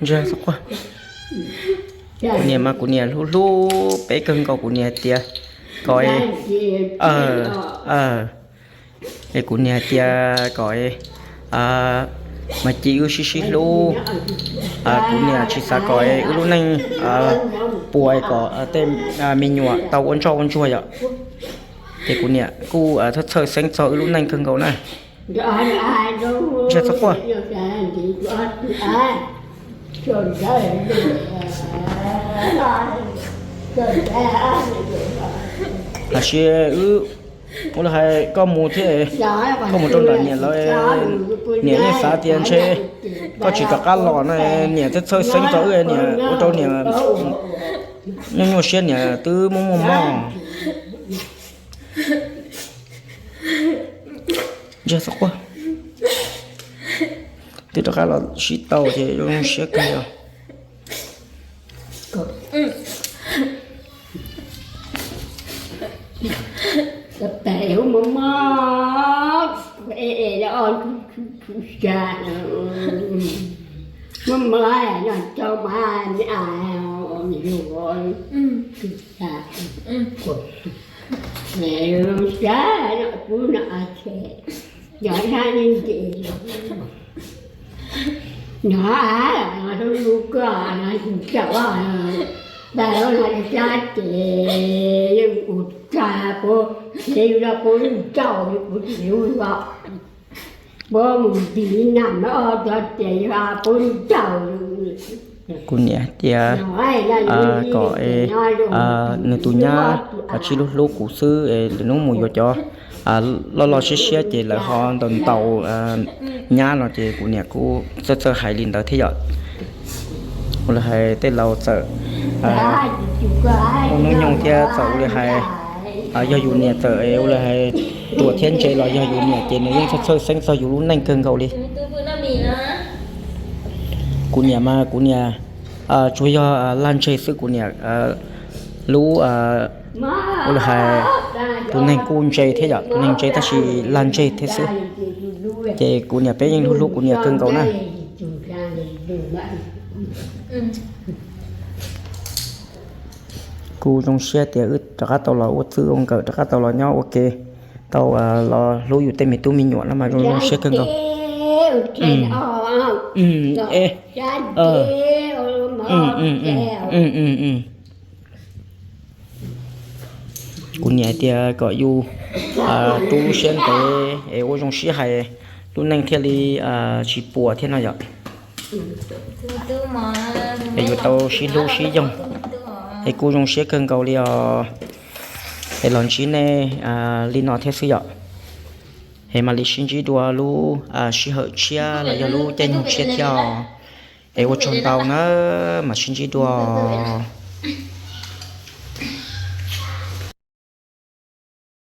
Ntsia txhob quaj. Kuv niam mas kuv niam hlub hlub peb kawg nkaus, kuv niam hais tias kom es, es kuv niam hais tias kom es mas cia wb sib sib hlub. Kuv niam tsis xav kom es wb lub neej puas kom tej me nyuam tau ua ntsoj ua ntsuag yom. Ces kuv niam kuj txhawj txhawj xeeb txog wb lub neej kawg nkaus na. Ntsia txhob quaj. Tab sis wb ua li hais koj mus thiab, koj mus rau nram niam lawv, niam yeej xav tias ntshe koj tsis rov qab los na, niam thiaj txhawj xeeb txog wb, niam ua rau niam nyuaj nyuaj siab, niam twb muaj muaj mob. Ntsia txhob quaj. Twb rov qab los sib tau ces zoo siab kawg os. Nyob a, lub lub koj no tsis tsaum, npaj lub no sab ces yeej ua tag puab, ces yus los puab tsaum, puab tsis lub os, puab mus nti nam no tso ces yus puab tsaum. Kuv niam tias kom nws tus nyab tsis hlub hlub kuv xwb, lwm hnub mus yuav cov loj loj siab siab ces lawv ho ntaus ntaus nyab no ces kuv niam kuj txawj txawj hais li ntawd thiab yom. Ua li hais tej laus txawm muaj hnub nyoog thiab txawm ua li hais yog yus niam txawm ua li hais ruam thiab ntse los yog yus niam ces nws yeej txhawj txhawj xeeb txog yus lub neej kawg nkaus li. Kuv niam mas kuv niam tsuas yog lag ntseg xwb, kuv niam lub ua li hais tus neeg kuj ntse thiab yom, tus neeg ntse tab sis lag ntseg thiab xwb. Ces kuv niam peb yeej hlub hlub kuv niam kawg nkaus na. Kuv zoo siab tias wb rov qab tau los ua txij ua nkawm, rov qab tau los nyob ua ke, tau los hlub yus tej me tub me nyuam no mas zoo zoo siab kawg nkaus. Kuv niam hais tias kom yus rub lub siab ntev es ua zoo siab hais, lub neej thiaj li tsis puas thiab no yom. Es yuav tau sib hlub sib yoog. Es kuv zoo siab kawg nkaus li os. Es los ntsib nej li no thiab xwb yom. Es mam li sib ntsib dua lub sij hawm tshiab los yog lub caij nyoog tshiab thiab os. Es ua tsaug ntau na, mam sib ntsib dua.